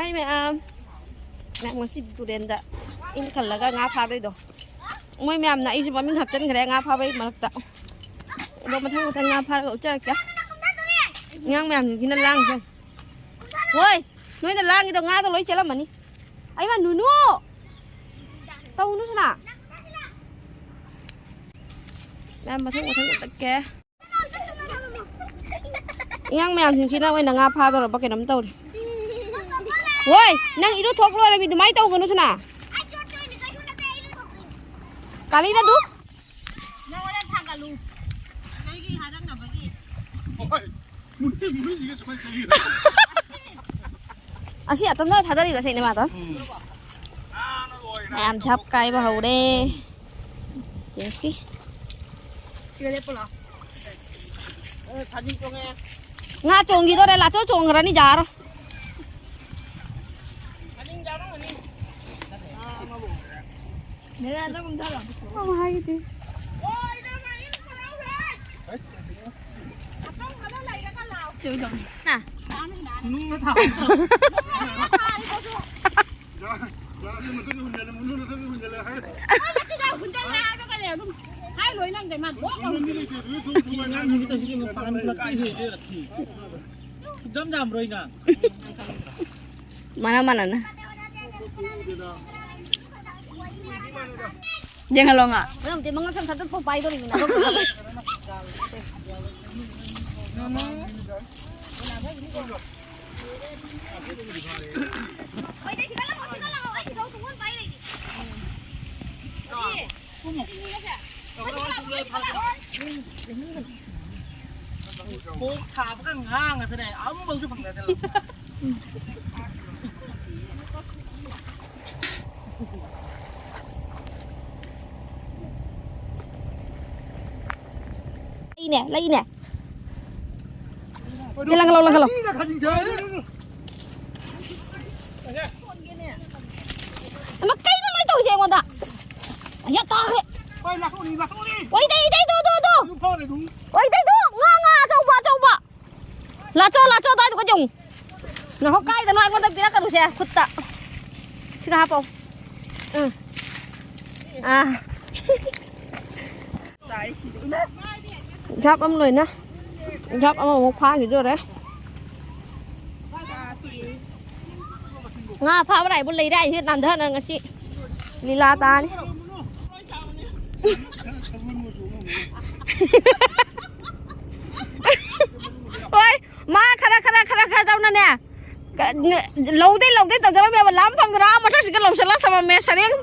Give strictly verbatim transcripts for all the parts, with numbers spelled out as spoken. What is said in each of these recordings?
ꯍꯥꯏ ꯃꯌꯥꯝ, ꯃꯌꯥꯝ ꯉꯁꯤ ꯇꯨꯔꯦꯟꯗ ꯏꯟ ꯈꯜꯂꯒ ꯉꯥ ꯐꯥꯗꯣꯏꯗꯣ꯫ ꯃꯣꯏ ꯃꯌꯥꯝꯅ ꯑꯩꯁꯨ ꯃꯃꯤꯡ ꯍꯥꯞꯆꯤꯟꯈ꯭ꯔꯦ ꯉꯥ ꯐꯥꯕꯩ ꯃꯔꯛꯇ꯫ ꯑꯗꯣ ꯃꯊꯪ ꯃꯊꯪ ꯉꯥ ꯐꯥꯔꯒ ꯎꯠꯆꯔꯛꯀꯦ꯫ ꯑꯉꯥꯡ ꯃꯌꯥꯝꯁꯤꯡꯁꯤꯅ ꯂꯥꯡꯉꯤꯁꯦ꯫ ꯍꯣꯏ, ꯅꯣꯏꯅ ꯂꯥꯡꯉꯤꯗꯣ ꯉꯥꯗꯣ ꯂꯣꯏ ꯆꯦꯜꯂꯝꯃꯅꯤ꯫ ꯑꯩꯃ ꯅꯨꯅꯨ! ꯇꯧꯅꯨ ꯁꯅꯥ꯫ ꯃꯌꯥꯝ ꯃꯊꯪ ꯃꯊꯪ ꯎꯠꯂꯛꯀꯦ꯫ ꯑꯉꯥꯡ ꯃꯌꯥꯝꯁꯤꯡꯁꯤꯅ ꯑꯣꯏꯅ ꯉꯥ ꯐꯥꯗꯧꯔꯕ ꯀꯩꯅꯣꯝ ꯇꯧꯔꯤ꯫ ꯍꯣꯏ, ꯅꯪ ꯏꯔꯨ ꯊꯣꯛ ꯂꯣꯏꯔꯃꯤ ꯑꯗꯨꯃꯥꯏꯅ ꯇꯧꯒꯅꯨ ꯁꯅꯥ꯫ ꯀꯥꯂꯤꯅ ꯑꯗꯨ? ꯅꯪ ꯍꯣꯔꯦꯟ ꯊꯥꯡꯒꯠꯂꯨ꯫ ꯅꯣꯏꯒꯤ ꯍꯥꯏꯔꯛꯅꯕꯒꯤ꯫ ꯍꯣꯏ꯫ ꯃꯨꯟꯅꯤ, ꯃꯨꯟꯅꯤꯒ ꯁꯨꯃꯥꯏꯅ ꯆꯪꯉꯤꯔꯣ? ꯑꯁꯤ ꯑꯇꯣꯝꯗ ꯊꯥꯗꯔꯤꯔꯣ ꯁꯤꯅꯦ ꯃꯥꯗꯣ? ꯎꯝ꯫ ꯃꯌꯥꯝ ꯖꯥꯞ ꯀꯥꯏꯕ ꯍꯧꯔꯦ꯫ ꯌꯦꯡꯁꯤ꯫ ꯁꯤꯗ ꯂꯦꯞꯄꯣ ꯂꯥꯎ꯫ ꯑꯦ, ꯁꯥꯖꯤꯟ ꯆꯣꯡꯉꯦ꯫ ꯉꯥ ꯆꯣꯡꯈꯤꯗꯣꯔꯦ, ꯂꯥꯆꯣ ꯆꯣꯡꯈ꯭ꯔꯅꯤ ꯌꯥꯔꯣ꯫ ꯃꯅꯤꯡ ꯌꯥꯎꯔꯝꯒꯅꯤ꯫ ꯅꯦꯅꯦ, ꯑꯝꯇ ꯀꯨꯝꯊꯔꯣ꯫ ꯃꯥ ꯍꯥꯏꯒꯤꯗꯤ꯫ ꯅ꯫ ꯅꯨꯡꯅ ꯊꯥ꯫ ꯌꯥ-, ꯌꯥꯁꯦ ꯃꯊꯛꯇ ꯍꯨꯟꯖꯜꯂꯦ, ꯃꯅꯨꯡ ꯃꯊꯛꯇ ꯍꯨꯟꯖꯜꯂꯦ ꯍꯥꯏ꯫ ꯍꯨꯟꯖꯜꯂꯦ ꯍꯥꯏꯕ ꯀꯔꯤ ꯑꯗꯨꯝ ꯍꯥꯏ ꯂꯣꯏ ꯅꯪꯗꯦ ꯃꯥ ꯂꯣꯏ ꯉꯝꯃꯤ꯫ ꯃꯤ ꯂꯩꯇꯦ, ꯑꯗꯨ ꯊꯣꯡ ꯊꯣꯡ ꯍꯥꯏ ꯅꯪ ꯅꯨꯃꯤꯠꯇ ꯁꯤꯗꯤ ꯃꯄꯥꯟ ꯄꯨꯂꯞ ꯄꯤꯔꯦ, ꯁꯨꯛꯌꯥꯝ ꯌꯥꯝꯕ꯭ꯔꯣ ꯑꯩꯅ? ꯃꯥꯅ ꯃꯥꯅꯅ꯫ ꯌꯦꯡꯍꯜꯂꯣ ꯉꯥ꯫ ꯅꯪꯗꯤ ꯃꯉꯛ ꯁꯝ ꯁꯝ ꯄꯥꯏꯗꯧꯔꯤꯃꯤꯅ꯫ ꯀꯣꯛ ꯊꯥꯕꯒ ꯉꯥ ꯉꯥꯛꯇꯅꯦ, ꯑꯃꯐꯥꯎꯁꯨ ꯐꯪꯅꯗꯦ ꯂꯧꯗ꯫ ꯂꯩꯅꯦ, ꯂꯩꯅꯦ꯫ ꯂꯪꯈꯠꯂꯣ, ꯂꯪꯈꯠꯂꯣ꯫ ꯑꯃ ꯀꯩꯅꯣ ꯅꯣꯏ ꯇꯧꯔꯤꯁꯦ ꯑꯩꯉꯣꯟꯗ? ꯑꯌꯥ, ꯇꯥꯔꯦ꯫ ꯍꯣꯏ, ꯂꯥꯛꯊꯣꯛꯅꯤ, ꯂꯥꯛꯊꯣꯛꯅꯤ꯫ ꯑꯣꯏꯗꯩ, ꯏꯗꯩ, ꯗꯣ, ꯗꯣ, ꯗꯣ꯫ ꯑꯗꯨꯝ ꯐꯥꯎꯔꯦ, ꯑꯗꯨꯝ꯫ ꯑꯣꯏꯗꯩ, ꯗꯣ꯫ ꯉꯥ, ꯉꯥ ꯑꯆꯧꯕ, ꯑꯆꯧꯕ꯫ ꯂꯥꯆꯣ, ꯂꯥꯆꯣ, ꯑꯗꯥꯏꯗꯨꯒ ꯌꯦꯡꯉꯨ꯫ ꯉꯥꯏꯈꯣ, ꯀꯥꯏꯗꯅꯣ ꯑꯩꯉꯣꯟꯗ ꯄꯤꯔꯛꯀꯅꯨꯁꯦ, ꯈꯨꯠꯇ꯫ ꯁꯤꯒ ꯍꯥꯞꯄꯧ꯫ ꯎꯝ꯫ ꯑꯥ꯫ ꯖꯥꯞ ꯑꯃ ꯂꯣꯏꯅ꯫ ꯖꯥꯞ ꯑꯃꯃꯨꯛ ꯐꯥꯈꯤꯗꯣꯔꯦ꯫ ꯉꯥ ꯐꯥꯕ ꯂꯥꯛꯏꯕꯨ ꯂꯩꯔꯥꯏꯁꯦ ꯅꯥꯟꯊꯅ ꯉꯁꯤ ꯂꯤꯂꯥ ꯇꯥꯅꯤ꯫ ꯍꯣꯏ, ꯃꯥ ꯈꯔ, ꯈꯔ, ꯈꯔ, ꯈꯔ ꯇꯧꯅꯅꯦ꯫ ꯀ-, ꯅ-, ꯂꯧꯗꯩ, ꯂꯧꯗꯩ ꯇꯧꯖꯔꯝꯃꯦꯕ, ꯂꯥꯝ ꯐꯪꯗꯅ ꯑꯥ ꯃꯊꯛꯁꯤꯗ ꯂꯧꯁꯜꯂ ꯊꯝꯃꯝꯃꯦ꯫ ꯁꯔꯦꯡ,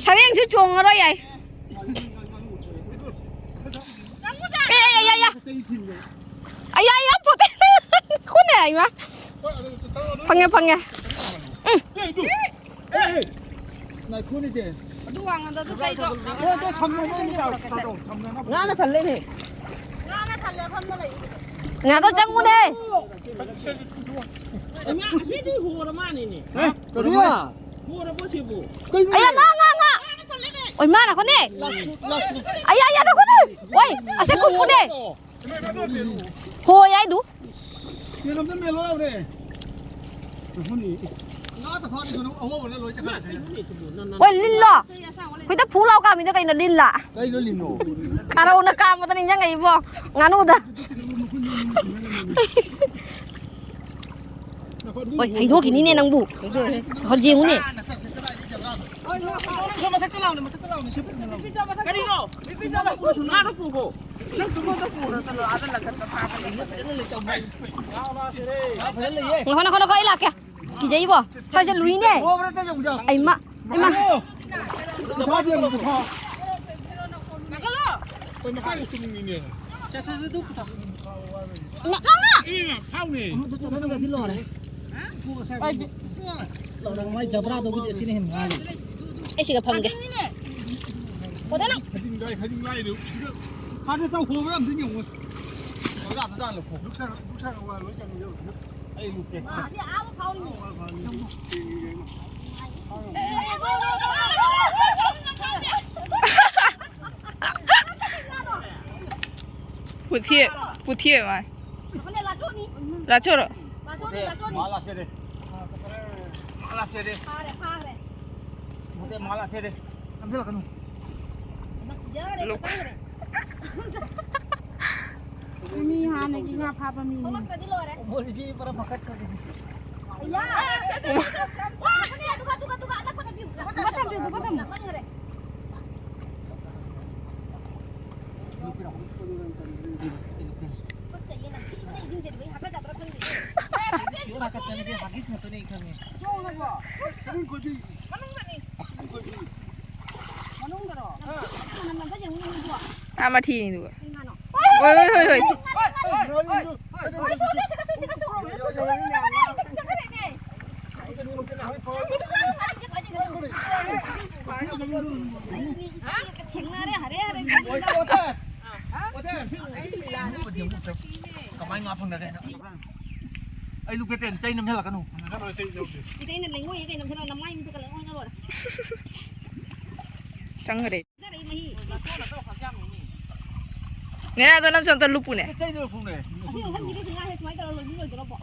ꯁꯔꯦꯡꯁꯨ ꯆꯣꯡꯉꯔꯣꯏ ꯌꯥꯏ꯫ ꯑꯦ, ꯑꯦ, ꯑꯦ, ꯑꯦ, ꯑꯦ꯫ ꯑꯌꯥ, ꯑꯌꯥ, ꯄꯣꯠꯇꯦ꯫ ꯈꯨꯅꯦ, ꯏꯃꯥ꯫ ꯐꯪꯉꯦ, ꯐꯪꯉꯦ꯫ ꯎꯝ꯫ ꯑꯗꯨ ꯋꯥꯡꯃꯗ ꯑꯗꯨ ꯆꯩꯗꯣ꯫ ꯉꯥꯅ ꯊꯜꯂꯦꯅꯦ꯫ ꯉꯥꯗꯣ ꯆꯪꯉꯨꯅꯦ꯫ ꯀꯔꯤ? ꯀꯩꯅꯣ? ꯑꯌꯥ, ꯉꯥ, ꯉꯥ, ꯉꯥ꯫ ꯑꯣꯏ, ꯃꯥꯅ ꯈꯣꯠꯅꯦ꯫ ꯑꯌꯥ, ꯑꯌꯥ, ꯅꯈꯣꯠꯅꯦ꯫ ꯑꯣꯏ, ꯑꯁꯦ ꯈꯨꯠ ꯈꯨꯠꯅꯦ꯫ ꯍꯣꯏ, ꯑꯩꯗꯨ꯫ ꯀꯩꯅꯣꯝꯇ ꯃꯦꯜꯂꯣ ꯌꯥꯎꯔꯦ꯫ ꯉꯥ ꯇ ꯐꯥꯗꯤ ꯀꯩꯅꯣ ꯑꯍꯣꯕꯅ ꯂꯣꯏ ꯆꯠꯈ꯭ꯔꯦ꯫ ꯑꯣꯏ, ꯂꯤꯜꯂꯣ꯫ ꯍꯨꯏꯗ ꯐꯨ ꯂꯥꯎ ꯀꯥꯝꯃꯤꯗꯣ ꯀꯩꯅꯣ, ꯂꯤꯜꯂ? ꯀꯩꯅꯣ ꯂꯤꯜꯂꯣ? ꯈꯥꯔꯧꯅ ꯀꯥꯝꯕꯗ ꯅꯤꯡꯁꯤꯡꯉꯛꯏꯕꯣ, ꯉꯥꯅꯨꯗ꯫ ꯍꯣꯏ, ꯍꯩꯗꯣꯛꯈꯤꯅꯤꯅꯦ ꯅꯪꯕꯨ꯫ ꯍꯣꯏ, ꯌꯦꯡꯉꯨꯅꯦ꯫ ꯃꯊꯛꯇ ꯂꯥꯎꯅꯦ, ꯃꯊꯛꯇ ꯂꯥꯎꯅꯦ, ꯁꯤ ꯀꯔꯤꯅꯣ? ꯉꯥꯗꯣ ꯄꯨꯈꯣ꯫ ꯅꯪ ꯇꯨꯡꯉꯣꯟꯗ ꯄꯨꯔ ꯆꯠꯂꯣ, ꯑꯥꯗ ꯂꯪꯈꯠꯄ ꯐꯥꯕ ꯂꯩ꯫ ꯉꯥ ꯐꯖꯅ ꯂꯩꯌꯦ꯫ ꯉꯥꯏꯈꯣ, ꯉꯥꯏꯈꯣ, ꯉꯥꯏꯈꯣ, ꯑꯩ ꯂꯥꯛꯀꯦ꯫ ꯀꯤꯖꯩꯕꯣ꯫ ꯁ꯭ꯋꯥꯏꯁꯦ ꯂꯨꯏꯅꯦ꯫ ꯍꯣꯕ꯭ꯔꯥ ꯇ ꯌꯧꯖ꯫ ꯑꯩꯃ, ꯑꯩꯃ꯫ ꯄꯨꯊꯥ ꯌꯦꯡꯉꯣ, ꯄꯨꯊꯥ꯫ ꯅꯥꯀꯜꯂꯣ꯫ ꯑꯩꯈꯣꯏ ꯃꯈꯥꯗ ꯆꯨꯝꯃꯤꯅꯦ꯫ ꯁꯦ, ꯁꯦ, ꯁꯦ, ꯑꯗꯨ ꯄꯨꯊꯥ꯫ ꯏꯃꯥ, ꯏꯃꯥ, ꯐꯥꯎꯅꯦ꯫ ꯑꯃꯗ ꯆꯠꯍꯟꯈ꯭ꯔꯗꯤ ꯂꯣꯏꯔꯦ꯫ ꯂꯧꯔ ꯃꯥꯏ ꯖꯕ꯭ꯔꯥꯗꯨꯕꯨꯗꯤ ꯑꯁꯤꯅ ꯍꯦꯟꯅ ꯉꯥꯡꯉꯤ꯫ ꯑꯩ ꯁꯤꯒ ꯐꯝꯒꯦ꯫ ꯀꯣꯟꯅ ꯅꯪ꯫ ꯈꯖꯤꯡ ꯂꯥꯏ, ꯈꯖꯤꯡ ꯂꯥꯏꯗꯨ ꯁꯤꯗ ꯍꯥꯟꯅ ꯇꯧ ꯍꯣꯕ꯭ꯔꯥ ꯑꯝꯇ ꯌꯦꯡꯉꯣ꯫ ꯂꯨꯛꯁꯥ, ꯂꯨꯛꯁꯥ ꯋꯥ ꯂꯣꯏ ꯆꯪꯉꯦ꯫ ꯑꯩ ꯂꯨꯞꯀꯦ꯫ ꯄꯨꯊꯤ, ꯄꯨꯊꯤ ꯃꯥ꯫ ꯂꯥꯆꯣꯔꯣ? ꯃꯥ ꯂꯥꯛꯁꯦ ꯔꯦ꯫ ꯃꯥ ꯂꯥꯛꯁꯦ ꯔꯦ꯫ ꯐꯥꯔꯦ, ꯐꯥꯈ꯭ꯔꯦ꯫ ꯃꯥ ꯂꯥꯛꯁꯦ ꯔꯦ꯫ ꯅꯝꯁꯤꯜꯂꯛꯀꯅꯨ꯫ ꯌꯥꯔꯦ, ꯃꯇꯥꯡ ꯌꯥꯔꯦ꯫ ꯃꯤ ꯍꯥꯟꯅꯒꯤ ꯉꯥ ꯐꯥꯕ ꯃꯤꯅꯤ꯫ ꯊꯣꯛꯂꯛꯇ꯭ꯔꯗꯤ ꯂꯣꯏꯔꯦ꯫ ꯃꯣꯏꯁꯤ ꯄꯨꯔꯥ ꯐꯀꯠꯈ꯭ꯔꯦ꯫ ꯑꯌꯥ! ꯑꯗꯨꯒ, ꯑꯗꯨꯒ, ꯑꯗꯨꯒ, ꯑꯅꯛꯄꯗ ꯄꯤꯌꯨ꯫ ꯑꯗꯨꯒ ꯊꯝꯕꯤꯌꯨ, ꯑꯗꯨꯒ ꯊꯝꯃꯨ꯫ ꯃꯥꯡꯈ꯭ꯔꯦ꯫ ꯇꯨꯀꯠꯆꯩꯌꯦ ꯅꯪ꯫ ꯅꯪ ꯏꯁꯤꯡ ꯆꯦꯟꯕꯩ ꯍꯥꯀꯠꯆꯕ꯭ꯔꯥ ꯈꯪꯗꯦ꯫ ꯁꯤꯌꯣꯔ ꯍꯥꯀꯠꯆꯔꯤꯁꯦ ꯍꯥꯒꯤꯁ ꯉꯥꯛꯇꯅꯦ ꯑꯩ ꯈꯪꯉꯦ꯫ ꯃꯅꯨꯡꯗꯅꯤ꯫ ꯃꯅꯨꯡꯗꯔꯣ? ꯃꯅꯝ ꯑꯝꯇ ꯌꯦꯡꯉꯨꯅꯦ ꯅꯪꯕꯣ꯫ ꯑꯥ, ꯃꯊꯤꯅꯤ ꯑꯗꯨꯒ꯫ ꯀꯩ ꯉꯥꯅꯣ? ꯍꯣꯏ, ꯍꯣꯏ, ꯍꯣꯏ, ꯍꯣꯏ꯫ ꯀꯩꯁꯨ, ꯀꯩꯁꯨ, ꯀꯩꯁꯨ, ꯀꯩꯁꯨ꯫ ꯆꯠꯈ꯭ꯔꯦꯅꯦ꯫ ꯊꯦꯡꯅꯔꯦ, ꯍꯔꯦ, ꯍꯔꯦ꯫ ꯀꯃꯥꯏ ꯉꯥ ꯐꯪꯅꯒꯦ? ꯑꯩ ꯂꯨꯞꯀꯦ ꯇꯦꯟ, ꯆꯩ ꯅꯝꯁꯤꯜꯂꯛꯀꯅꯨ꯫ ꯏꯇꯩꯅ ꯂꯩꯉꯣꯏ ꯀꯩꯅꯣ ꯈꯔ ꯅꯃꯥꯏ ꯃꯤꯠꯇ ꯂꯩꯉꯣꯏꯅ ꯂꯣꯏꯔꯦ꯫ ꯆꯪꯈ꯭ꯔꯦ꯫ ꯆꯠꯈ꯭ꯔꯦ ꯃꯍꯤ꯫ ꯅꯦꯅꯥꯗꯣ ꯅꯪꯁꯨ ꯑꯝꯇ ꯂꯨꯞꯄꯨꯅꯦ꯫ ꯆꯩ ꯂꯣꯏ ꯐꯨꯅꯦ꯫ ꯑꯁꯤ ꯃꯐꯝꯁꯤꯗ ꯉꯥꯁꯦ ꯁꯨꯃꯥꯏꯅ ꯇꯧꯔ ꯂꯣꯏꯗꯤ ꯂꯣꯏꯗꯣꯔꯕꯣ?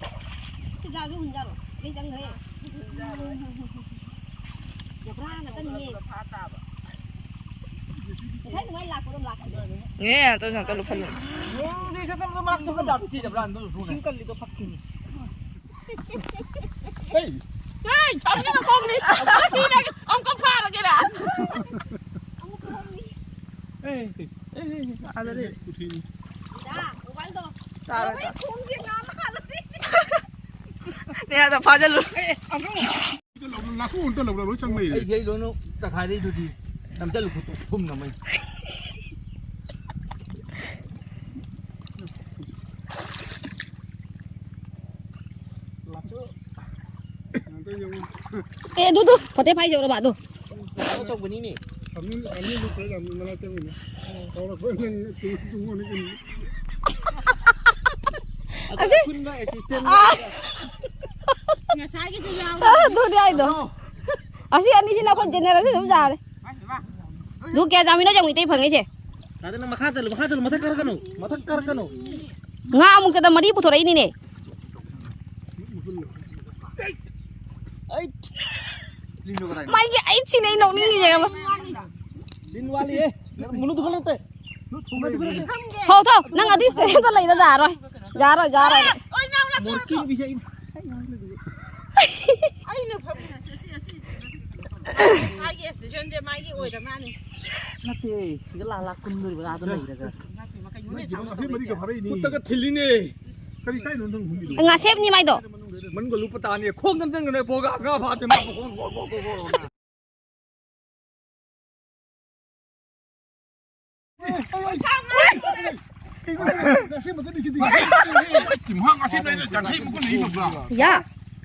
ꯁꯤ ꯉꯥꯁꯨ ꯍꯨꯟꯖꯥꯔꯣ꯫ ꯂꯣꯏ ꯆꯪꯈ꯭ꯔꯦ꯫ ꯖꯕ꯭ꯔꯥ ꯉꯥꯛꯇꯅꯤꯍꯦ꯫ ꯉꯁꯥꯏ ꯑꯗꯨꯃꯥꯏꯅ ꯂꯥꯛꯄꯗꯣ ꯂꯥꯛꯇꯦ꯫ ꯅꯦ, ꯑꯗꯣ ꯉꯥꯛꯇ ꯂꯨꯞꯍꯜꯂꯨ꯫ ꯏꯁꯤꯡ ꯀꯜꯂꯤꯗꯣ ꯐꯛꯈꯤꯅꯤ꯫ ꯍꯦ! ꯍꯦ! ꯁꯥꯎꯅꯤꯡꯕ ꯈꯣꯡꯅꯤ꯫ ꯑꯃꯨꯛꯀ ꯐꯥꯔꯒꯦꯔꯥ? ꯑꯃꯨꯛꯀ ꯈꯣꯡꯅꯤ꯫ ꯍꯦ! ꯍꯦ! ꯑꯥꯗꯗꯤ꯫ ꯗꯥ, ꯃꯣꯕꯥꯏꯜꯗꯣ꯫ ꯇꯥꯔꯦ, ꯇꯥꯔꯦ꯫ ꯈꯣꯡꯁꯦ ꯉꯥ ꯃꯥꯜꯂꯦ꯫ ꯅꯦ, ꯑꯗ ꯐꯥꯖꯜꯂꯨ꯫ ꯂꯥꯛꯁꯨ ꯑꯝꯇ ꯂꯧꯔ ꯂꯣꯏ ꯆꯪ ꯂꯩꯔꯦ꯫ ꯑꯩꯁꯦ ꯑꯩ ꯂꯣꯏꯅ ꯇꯈꯥꯏꯔꯛꯏꯗꯨꯗꯤ꯫ ꯅꯝꯁꯤꯜꯂꯨ ꯈꯨꯠꯇꯨ ꯊꯨꯝꯅ ꯃꯩ꯫ ꯑꯦ, ꯑꯗꯨ, ꯑꯗꯨ, ꯐꯣꯇꯦ ꯐꯥꯏ ꯌꯧꯔꯕ ꯑꯗꯨ꯫ ꯑꯆꯧꯕꯅꯤꯅꯦ꯫ ꯁꯥꯃꯨ, ꯁꯥꯃꯨ ꯂꯨꯞꯈ꯭ꯔꯦ, ꯁꯥꯃꯨ ꯃꯅꯥꯛ ꯆꯪꯉꯤꯅꯦ꯫ ꯀꯧꯔꯛꯄ ꯅꯪ ꯇꯨ-, ꯇꯨ-, ꯇꯨ-, ꯑꯁꯤ? ꯈꯨꯟꯕ assistant꯫ ꯑꯥ꯫ ꯉꯁꯥꯏꯒꯤꯁꯨ ꯌꯥꯎꯔꯦ꯫ ꯑꯥ, ꯑꯗꯨꯅꯦ ꯍꯥꯏꯗꯣ꯫ ꯑꯁꯤ ꯑꯅꯤꯁꯤꯅ ꯑꯩꯈꯣꯏ generation ꯑꯗꯨꯝ ꯌꯥꯔꯦ꯫ ꯑꯗꯨ ꯀꯌꯥ ꯆꯥꯃꯤꯅꯣ ꯌꯦꯡꯉꯨ ꯏꯇꯩ ꯐꯪꯉꯤꯁꯦ꯫ ꯇꯥꯗꯦ, ꯅꯪ ꯃꯈꯥ ꯆꯠꯂꯨ, ꯃꯈꯥ ꯆꯠꯂꯨ, ꯃꯊꯛ ꯀꯥꯔꯛꯀꯅꯨ, ꯃꯊꯛ ꯀꯥꯔꯛꯀꯅꯨ꯫ ꯉꯥ ꯑꯃꯨꯛꯇꯗ ꯃꯔꯤ ꯄꯨꯊꯣꯔꯛꯏꯅꯤꯅꯦ꯫ ꯃꯥꯒꯤ ꯑꯩ ꯁꯤꯅꯦ ꯑꯩ ꯅꯣꯛꯅꯤꯡꯉꯤꯁꯦ꯫ ꯈꯪꯕ꯭ꯔꯥ? ꯂꯤꯟ ꯋꯥꯠꯂꯤꯍꯦ꯫ ꯃꯨꯅꯨ ꯗꯨꯀꯥꯟ ꯂꯩꯇꯦ꯫ ꯊꯧ, ꯊꯧ, ꯅꯪ ꯑꯗꯨꯏ ꯁ꯭ꯇꯦꯁꯟꯗ ꯂꯩꯗ ꯌꯥꯔꯣꯏ꯫ ꯌꯥꯔꯣꯏ, ꯌꯥꯔꯣꯏ꯫ ꯃꯣꯔꯀꯤ ꯄꯤꯖꯩ꯫ ꯑꯩꯅ ꯐꯝ-, ꯃꯥꯒꯤ ꯁ꯭ꯇꯦꯁꯟꯁꯦ ꯃꯥꯒꯤ ꯑꯣꯏꯔ ꯃꯥꯅꯤ꯫ ꯅꯠꯇꯦ, ꯁꯤꯗ ꯂꯥꯛ ꯂꯥꯛ ꯀꯨꯟꯗꯣꯔꯤꯕ ꯑꯥꯗ ꯂꯩꯔꯒ꯫ ꯈꯨꯠꯇꯒ ꯊꯤꯜꯂꯤꯅꯦ꯫ ꯀꯔꯤ ꯀꯥꯏꯅꯣ ꯅꯪ ꯍꯨꯝꯃꯤꯗꯣ? ꯉꯥꯁꯦꯞꯅꯤ ꯃꯥꯏꯗꯣ꯫ ꯃꯅꯨꯡꯗ ꯂꯨꯞꯄ ꯇꯥꯅꯤ꯫ ꯈꯣꯡ ꯅꯝꯗꯪꯒꯅꯦ ꯕꯣꯒ ꯉꯥ ꯐꯥꯗꯦ ꯃꯥ ꯃꯈꯣꯡ ꯒꯣꯔ ꯒꯣꯔ ꯒꯣꯔ ꯒꯣꯔ꯫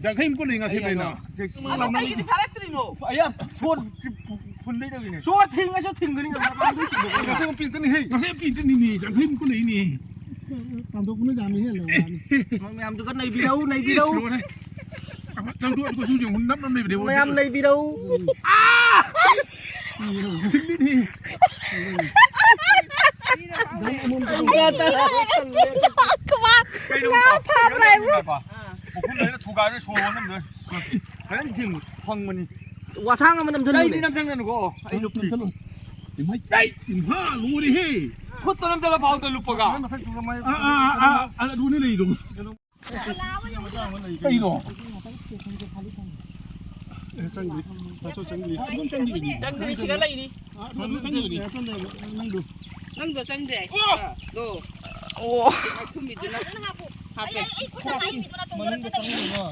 ꯌꯥꯡꯈꯩꯃꯨꯛ ꯂꯩ ꯉꯁꯤ ꯂꯩꯅ꯫ ꯑꯗꯣ ꯀꯩꯒꯤꯗꯤ ꯐꯥꯔꯛꯇ꯭ꯔꯤꯅꯣ? ꯑꯌꯥ, ꯁꯣꯔ ꯐꯨꯟꯗꯩ ꯇꯧꯔꯤꯅꯦ꯫ ꯁꯣꯔ ꯊꯤꯡꯉꯁꯨ ꯊꯤꯡꯒꯅꯤ ꯀꯩꯅꯣ, ꯃꯃꯥꯡꯗꯩ ꯆꯤꯡꯕ ꯀꯩꯅꯣ꯫ ꯉꯁꯤ ꯑꯃ ꯄꯤꯔꯛꯇꯅꯤ ꯍꯦ꯫ ꯉꯁꯤ ꯑꯃ ꯄꯤꯔꯛꯇꯅꯤꯅꯦ, ꯌꯥꯡꯈꯩꯃꯨꯛ ꯂꯩꯅꯦ꯫ ꯇꯥꯟꯊꯣꯛꯄꯅ ꯌꯥꯝꯃꯤ ꯍꯦꯜꯂꯦ꯫ ꯃꯌꯥꯝꯗꯨꯒ ꯅꯩꯕꯤꯔꯧ, ꯅꯩꯕꯤꯔꯧ꯫ ꯏꯁ, ꯂꯣꯏꯔꯦ꯫ ꯑꯃ ꯆꯪꯊꯣꯛ, ꯑꯗꯨꯒ ꯁꯨꯝ ꯌꯦꯡꯉꯨ, ꯅꯞ ꯅꯞ ꯂꯩꯕꯅꯦ, ꯃꯌꯥꯝ ꯃꯣꯏꯁꯦ꯫ ꯅꯩꯕꯤꯔꯧ꯫ ꯊꯤꯜꯂꯤꯅꯤ꯫ ꯀꯩꯅꯣ? ꯉꯥ ꯐꯥꯕ꯭ꯔꯥ ꯍꯥꯏꯕ꯭ꯔꯣ? ꯎꯈ꯭ꯔꯨꯜ ꯂꯩꯔ ꯊꯨꯒꯥꯏꯔ ꯁꯣꯔ ꯍꯣꯟꯅꯕꯗ ꯐꯖꯅ ꯊꯤꯡꯉꯨ, ꯐꯪꯕꯅꯤ꯫ ꯋꯥꯁꯥꯡ ꯑꯃ ꯅꯝꯁꯤꯜꯂꯨꯅꯦ꯫ ꯀꯩꯗꯤ ꯅꯝꯁꯤꯟꯒꯅꯨꯀꯣ, ꯑꯩ ꯅꯨꯄꯤ꯫ ꯏꯃꯥꯏ, ꯏꯃꯥ, ꯂꯣꯏꯔꯦꯍꯦ꯫ ꯈꯨꯠꯇ ꯅꯝꯁꯤꯜꯂ ꯐꯥꯎꯗ ꯂꯨꯞꯄꯒ꯫ ꯑꯥ, ꯑꯥ, ꯑꯥ, ꯑꯥ, ꯑꯗꯨꯅꯦ ꯂꯩꯗꯣ꯫ ꯀꯩꯅꯣ? ꯑꯦ, ꯆꯪꯗ꯭ꯔꯤ꯫ ꯇꯥꯁꯣ ꯆꯪꯗ꯭ꯔꯤ꯫ ꯑꯗꯨꯝ ꯆꯪꯗ꯭ꯔꯤꯕꯅꯤ꯫ ꯆꯪꯗ꯭ꯔꯤ, ꯁꯤꯗ ꯂꯩꯔꯤ꯫ ꯑꯥ, ꯑꯗꯨꯝ ꯆꯪꯗ꯭ꯔꯤꯕꯅꯤ꯫ ꯅꯪꯗꯣ꯫ ꯅꯪꯗꯣ ꯆꯪꯗ꯭ꯔꯦ꯫ ꯑꯣ! ꯑꯗꯣ꯫ ꯑꯣ꯫ ꯃꯥꯏꯈꯨꯝꯕꯤꯗꯨꯅ꯫ ꯐꯖꯅ ꯍꯥꯞꯄꯨ꯫ ꯍꯥꯞꯄꯦ꯫ ꯑꯩ, ꯑꯩ ꯈꯨꯠꯅ ꯉꯥꯛꯏꯃꯤꯗꯨꯅ ꯇꯧꯔꯤꯁꯦ꯫ ꯃꯅꯨꯡꯗ ꯆꯪꯉꯒ꯫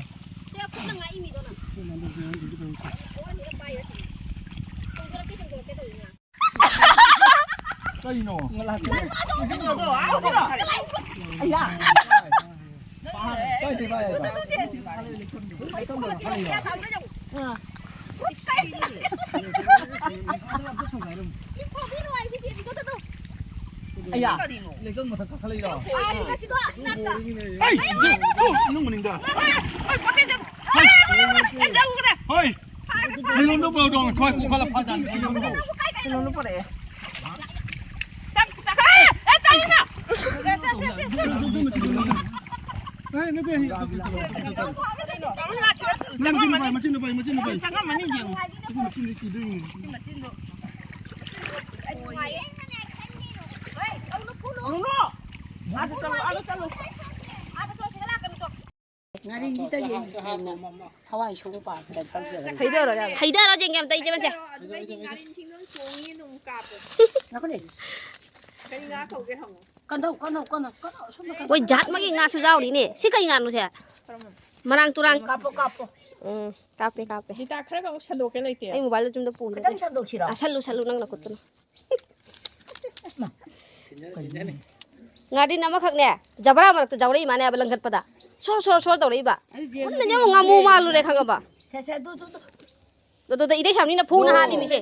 ꯁꯦ, ꯃꯅꯨꯡꯗ ꯆꯪꯉꯒ ꯇꯧꯔꯤꯁꯦ꯫ ꯑꯣ, ꯑꯅꯤꯔꯛ ꯄꯥꯏꯔꯦ꯫ ꯇꯣꯡꯖꯔꯛꯀꯦ, ꯇꯣꯡꯖꯔꯛꯀꯦ ꯇꯧꯔꯤꯅꯦ꯫ ꯀꯩꯅꯣ? ꯅꯪ ꯑꯗꯣ, ꯑꯗꯣ, ꯑꯗꯣ, ꯑꯗꯣ, ꯑꯗꯣ꯫ ꯑꯌꯥ꯫ ꯑꯌꯥ꯫ ꯂꯩꯀꯪ ꯃꯊꯛ ꯀꯥꯈꯠꯂꯛꯏꯔꯣ? ꯑꯩ, ꯅꯪ ꯃꯅꯤꯡꯗ꯫ ꯍꯣꯏ꯫ ꯂꯩꯉꯣꯟꯗ ꯄꯨꯔꯛꯑꯣ, ꯊꯣꯏ ꯄꯨꯈꯠꯂ ꯐꯥꯖꯥꯅꯤ꯫ ꯀꯩꯅꯣꯅ ꯄꯨꯔꯛꯑꯦ꯫ ꯑꯦ, ꯅꯠꯇꯦ꯫ ꯃꯆꯤꯟꯗꯣ ꯄꯥꯏ, ꯃꯆꯤꯟꯗꯣ ꯄꯥꯏ, ꯃꯆꯤꯟꯗꯣ ꯄꯥꯏ꯫ ꯆꯪꯉꯝꯃꯅꯤ, ꯌꯦꯡꯉꯨ꯫ ꯑꯗꯨ ꯃꯆꯤꯟꯗꯣ ꯀꯤꯗꯣꯏꯅꯤ꯫ ꯉꯥꯔꯤꯁꯤꯗ ꯌꯦꯡ-, ꯊꯋꯥꯏ ꯁꯨꯡ ꯄꯥꯟꯗ ꯇꯧꯖꯕꯅꯤ꯫ ꯍꯩꯊꯔꯣ, ꯌꯥꯔꯦ꯫ ꯍꯩꯊꯔꯣ, ꯌꯦꯡꯒꯦ ꯑꯝꯇ, ꯏꯆꯦ ꯃꯆꯦ꯫ ꯉꯥꯏꯈꯣꯅꯦ꯫ ꯀꯟꯊꯧ, ꯀꯟꯊꯧ, ꯀꯟꯊꯧ, ꯀꯟꯊꯧ, ꯁꯣꯝꯗ ꯀꯟꯊꯧ꯫ ꯃꯣꯏ ꯖꯥꯠ ꯑꯃꯒꯤ ꯉꯥꯁꯨ ꯌꯥꯎꯔꯤꯅꯦ꯫ ꯁꯤ ꯀꯩ ꯉꯥꯅꯣ ꯁꯦ? ꯃꯔꯥꯡ ꯇꯨꯔꯥꯡ꯫ ꯀꯥꯞꯄꯣ, ꯀꯥꯞꯄꯣ꯫ ꯎꯝ, ꯀꯥꯞꯄꯦ, ꯀꯥꯞꯄꯦ꯫ ꯒꯤꯇꯥ, ꯈꯔꯒ ꯑꯃꯨꯛ ꯁꯟꯗꯣꯛꯀꯦ ꯂꯩꯇꯦ꯫ ꯑꯩ ꯃꯣꯕꯥꯏꯜꯗ ꯆꯨꯝꯗ ꯄꯨꯝꯗ ꯈꯤꯇꯪ ꯂꯩ꯫ ꯁꯟꯗꯣꯛꯁꯤꯔꯣ? ꯁꯜꯂꯨ, ꯁꯜꯂꯨ, ꯅꯪ ꯅꯈꯨꯠꯇꯨꯅ꯫ ꯉꯥꯔꯤꯟ ꯑꯃꯈꯛꯅꯦ, ꯖꯕ꯭ꯔꯥ ꯃꯔꯛꯇ ꯌꯥꯎꯔꯛꯏ ꯃꯥꯅꯦ ꯍꯥꯏꯕ ꯂꯪꯈꯠꯄꯗ꯫ ꯁꯣꯔ, ꯁꯣꯔ, ꯁꯣꯔ ꯇꯧꯔꯛꯏꯕ꯫ ꯑꯩꯁꯦ ꯃꯨꯟꯅ ꯌꯦꯡꯉꯨ, ꯉꯥꯃꯨ ꯃꯥꯜꯂꯨꯔꯦ ꯈꯪꯉꯕ? ꯁꯦ, ꯁꯦ, ꯑꯗꯨ, ꯑꯗꯨ, ꯑꯗꯨ꯫ ꯑꯗꯨꯗ ꯏꯔꯩ ꯁꯥꯝꯅꯤꯅ ꯐꯨꯅ ꯍꯥꯠꯂꯤ ꯃꯤꯁꯦ꯫